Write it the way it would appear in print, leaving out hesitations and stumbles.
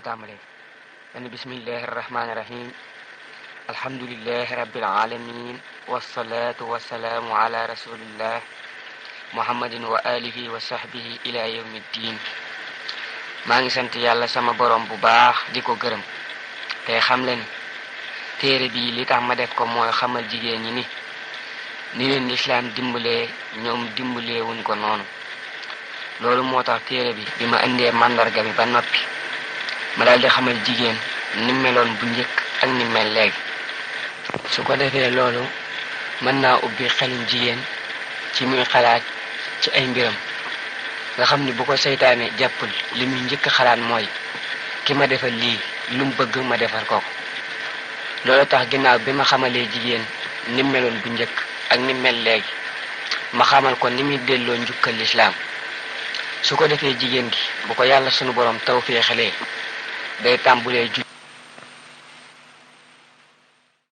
tàmbale dana bismillahi arrahmani irrahim alhamdulilahi rabbil alamin wasalaatu wasalaamu ala rasulillah muhammadin wa alihi wa sahbihi ila yawmi ddin. maa ngi sant yàlla sama borom bu baax di ko gërëm te xam leen téere bi li tax ma def ko mooy xamal jigéen ñi ni leen lislaam dimbalee ñoom dimbalewuñ ko noonu. loolu moo tax téere bi ma indee mandarga bi ba noppi ma daal di xamal jigéen ni meloon bu njëkk ak ni mel léegi. su ko defee loolu mën naa ubbi xelum jigéen ci muy xalaat ci ay mbiram nga xam ni bu ko seytaane jàppul li muy njëkk xalaat mooy ki ma defal lii lu mu bëgg ma defal ko. loolu tax ginnaaw bi ma xamalee jigéen ni meloon bu njëkk ak ni mel léegi ma xamal ko ni muy delloo njukkal lislaam. su ko defee jigéen gi bu ko yàlla sunu borom tawfeexalee day tàmbulee